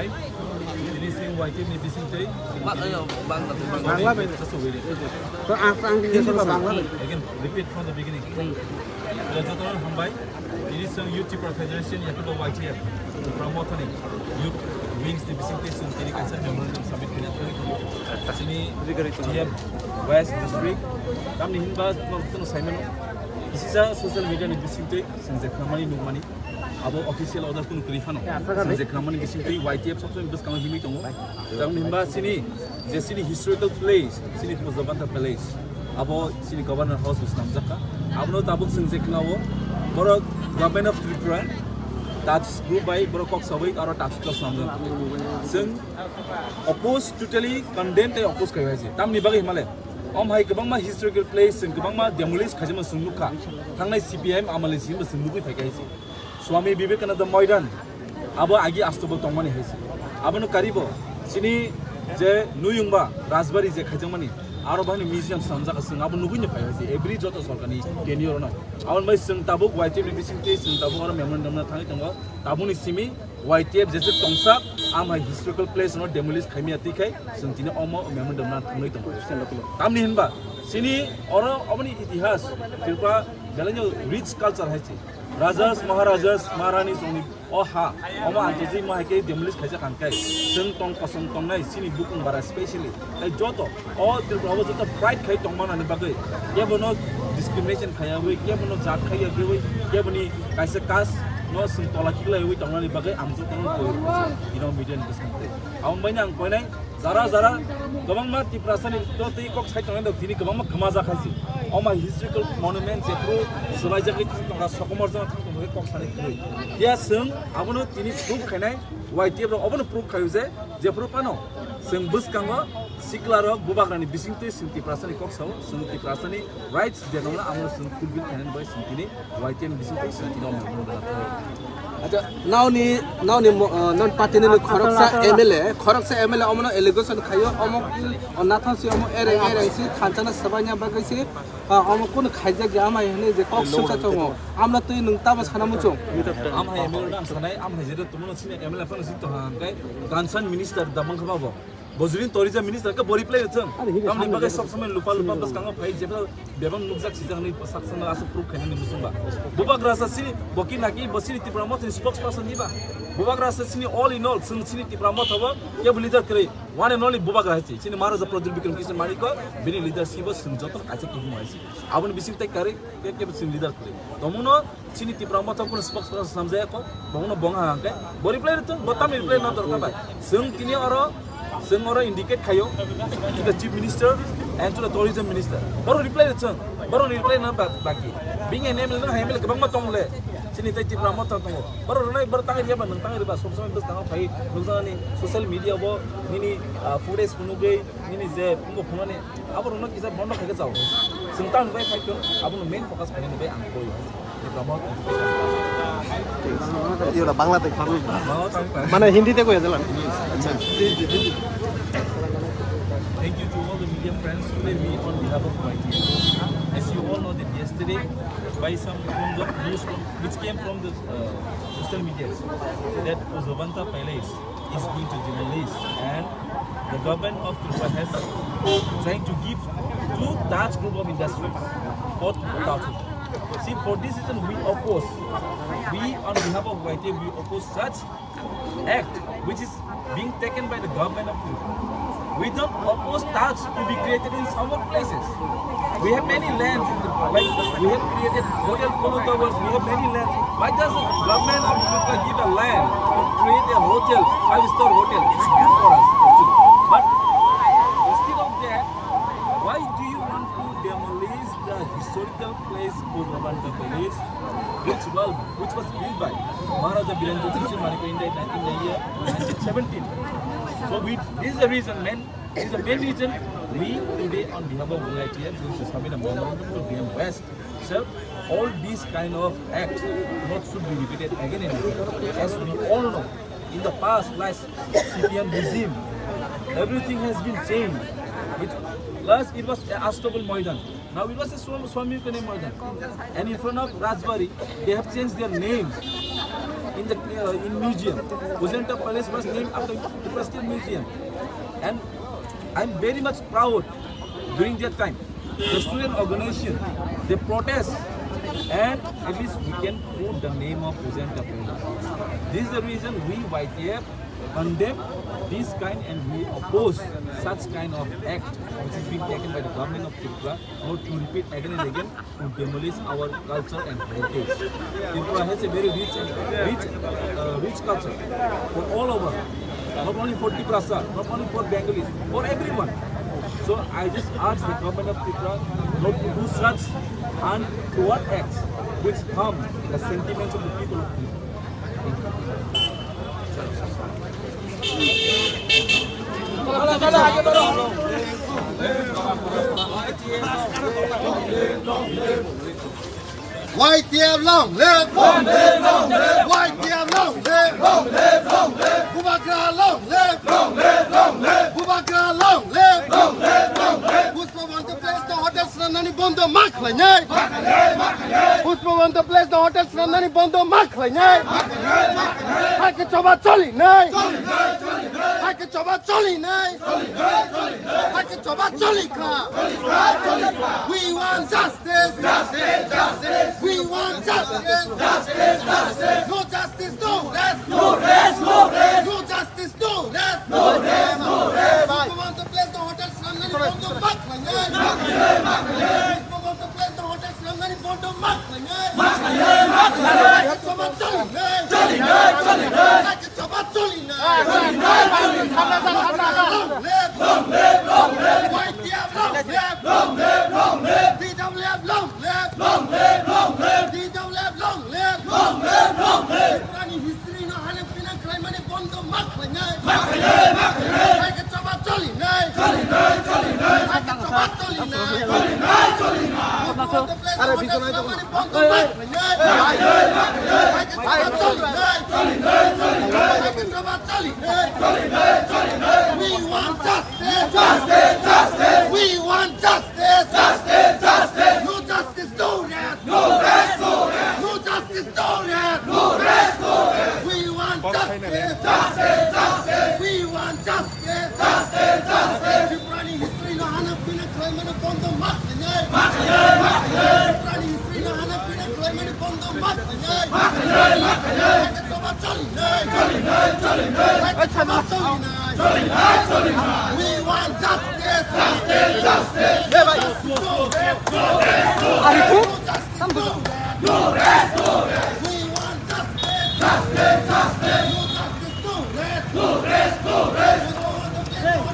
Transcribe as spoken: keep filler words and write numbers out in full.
Ini sing Y T F ni bising tei. Bangla bai. Just wait. To ang ang Hindi ba Bangla bai. Again, repeat from the beginning. Jotono hambai. Ini sing Youth Tipra Federation ya ko Y T F. Promote ni youth wings ni bising tei sing tini kaisa memorandum submit kini. Sini T M West District. Tamni hinba no kono saimano. Isi sa social media ni bising tei sing je khamani nukmani. Abo official order kunu kwrwi phano. Sing je khamani bising tei Y T F sokso bwskango himwi tongo. Tamni hinba sini je sini historical place, sini Pujabanta Palace. Abo sini Governor House bwskango hamjakha. Abono tabuk sing je khnao borok Government of Tripura, Taj group bai borok kok sawi aro Taj to swnamjak. Sing oppose, totally condemn tei oppose khai hai se. Tamni bagwi himale. Om hai kwbangma historical place sing kwbangma demolish khaijama sing nukha. Thangnai C P I M amale sing sing nugwi phai khai se. Swami Vivekananda Moidan, abo agi astobo tongmani hai se. Abono karibo, sini je nuyungba, Rajbari je khaijakmani, aro bahani museum sanjak sing abo nugwi ni phai hai se. Every joto sorkani tenure no. Aboni bai sing tabuk Y T F ni bising tei sing tabuk aro memorandum na thangwi tongo. Tabukni simi Y T F jese tongsak, am hai historical place no demolish khaimya twi khai, sing tini omo memorandum na thangwi tongo. Tamni hinba, sini oro oboni itihas, Tripura belai no rich culture hai se. Rajas, Maharajas, Maharani songni o ha, omo antoji ma hai khe demolish khaijak ang khe. Chwng tong kosong tongnai chini bukung bara specially. Tai joto o Tripura o joto pride khai tongmani bagwi kebono discrimination khaiyawi, kebono jat khaiyawi, keboni kaisa caste no chwng tola khiklaiwi tongmani bagwi ang jotono koi ino media ni bwskango. Aboni bagwi ang koinai Jara jara kwbangma Tiprasani to twi kok sai tongnai dok tini kwbangma kwmajak hai se. Oma historical monument jephru swbaijagwi thang tongra sokomor jora thang tongmani kok sanai kwrwi. Phiya chwng abono tini proof khainai Y T F rok obono proof khaio je jephru phano chwng bwskango siklarok bubagrani bisingtwi chwng Tiprasani kok sao, chwng Tiprasani rights je dongna amo chwng fulfill khainani bai chwng tini Y T F ni bisingtwi chwng tini omo. Acha, naoni, naoni mo-, ah, non party ni khoroksa M L A, khoroksa M L A omono allegation khaio, omo, o nathang si omo ereng ereng si khanchana swbaina bagwi si, ah, omo kunu khaijak ya amai hwnwi je kok sukha tongo. Amla twi nwng tamo sana muchung. Amhai M L A ang sanai, amhai jero tumuno sini M L A phano si toha hwnkhe concern minister da mangkha bo. Bojring tourism minister ke bo reply rwchwng. Tamni bagwi sob somoi lupa lupa bwskango phai jeba bebang nukjak sijak ni sak sangno aswk proof khainani muchungba. Bubagra sa sini boki naki bo sini Tipra Motha ni spokesperson diba. Bubagra sa sini all in all chwng sini Tipra Motha bo kebo leader kwrwi. One and only Bubagra hai si. Sini Maharaja Pradyut Bikram Kishore Manik ko bini leadership bo chwng joto kaisa kihimo hai si. Aboni bising tai kwrwi ke kebo chwng leader kwrwi. Tomungno Chini Tipra Motha kunu spokesperson snamjaya ko, bono bong ha hwnkhe, bo reply rwthwng, bo tamni reply no dorkar bai. Chwng tini oro, chwng oro indicate khaio, to the Chief Minister and to the Tourism Minister. Boro reply rwthwng, boro reply no ba-, baki. Being an M L A, no M L A kwbangma tong le. Chini tei Tipra Motha tongo. Boro rwnai, boro tangri ya ba, nwng tangri ba, sob somoi bwskango phai, nukjaknani social media bo, nini, ah, footage phunugwi, nini je, phungo phunani, abo rwno kisa bondo khaikhe chao. Chwng tang bai phai tong, abono main focus khainani bai ang koi. Yo la Bangla te. Mane Hindi te koi jalan. Acha. Thank you to all the media friends. Today we on behalf of Y T F. As you all know that yesterday, by some forms of news from, which came from the, uh, social media, that Pujabanta Palace is going to demolish, and the government of Tripura has trying to give to Taj Group of Industries for Taj. See, for this reason we oppose. We on behalf of Y T F we oppose such act which is being taken by the government of Tripura. We don't oppose Taj to be created in some more places. We have many lands in the, like, we have created Hotel Polo Towers, we have many lands. Why does the government of Tripura give a land to create a hotel, five-star hotel? It's good for us, actually. But instead of that, why do you want to demolish the historical place, Pujabanta Palace, which was, which was built by Maharaja Birendra Singh Manik in the, in the year nineteen seventeen? So we, this is the reason, man. This is the main reason we today on behalf of Y T F going to submit a memorandum to D M West. Sir, all these kind of acts not should be repeated again and again. As we all know, in the past, last C P M regime, everything has been changed. With, last it was a Astobal Maidan. Now it was a Swam-, Swami Vivekananda Maidan. And in front of Rajbari, they have changed their name. in the, uh, in museum. Ujanta Palace was named after Tiprastal Museum. And I'm very much proud during that time. The student organization, they protest, and at least we can put the name of Ujanta Palace. This is the reason we Y T F condemn this kind and we oppose such kind of act which is being taken by the government of Tripura, not to repeat again and again, to demolish our culture and heritage. Tripura has a very rich and rich, uh, rich culture for all over, not only for Tiprasa, not only for Bengalis, for everyone. So I just urge the government of Tripura not to do such untoward acts which harm the sentiments of the people of Tripura. Y T F long live! Long live, long live! Y T F long live! Long live, long live! Bubagra long live! Long live, long live! Bubagra long live! Long live, long live! Pushpa Bhanta Palace no hotel swnamnani bondo ma khlainai! Pushpa Bhanta Palace no hotel swnamnani bondo ma khlainai! Hakhe choba cholinai! Hakhe choba cholinai! Hakhe choba cholikha! We want justice! Justice! Justice! We want justice! Justice! Justice! No justice, no rest! No rest! No rest! No justice, no rest! No rest! No rest! Pushpa Bhanta Palace no hotel swnamnani bondo ma khlainai! Pushpa Bhanta Palace no hotel swnamnani bondo ma khlainai! Ma khlainai! Ma khlainai! Hakhe choba cholinai! Cholinai! Cholinai! Hakhe choba cholinai! Cholinai! Cholinai! Long live! Long live! Long live! Y T F long live! Long live! Long live! T W F long live! Long live! Long live! T W F long live! Long live! Long live! Tripurani history no hale pina khlaimani bondo ma khlainai! Ma khlainai! Ma khlainai! Hakhe choba cholinai! Cholinai! Cholinai! Hakhe choba cholinai! Cholinai! Cholinai! Pushpa Bhanta Palace no hotel swnamnani bondo ma khlainai! Hakhe choba cholinai! Hakhe choba cholinai! We want justice! Justice! Justice! We want justice! Justice! Justice! No justice, no rest! No rest! No rest! No justice, no rest! No rest! No rest! We want justice! Justice! Justice! We want justice! Justice! Justice! Tripurani history no hana pina khlaimani bondo ma khlainai! Ma khlainai! Ma khlainai! Tripurani history no hana pina khlaimani bondo ma khlainai! Ma khlainai! Ma khlainai! Hakhe choba cholinai! Cholinai! Cholinai! Hakhe choba cholinai! Cholinai! Cholinai! We want justice! Justice! Justice! Hey, bhai. Justice! Are you cool? No justice! No rest! No rest! We want justice! Justice! Justice! No justice! No rest! No rest! No rest!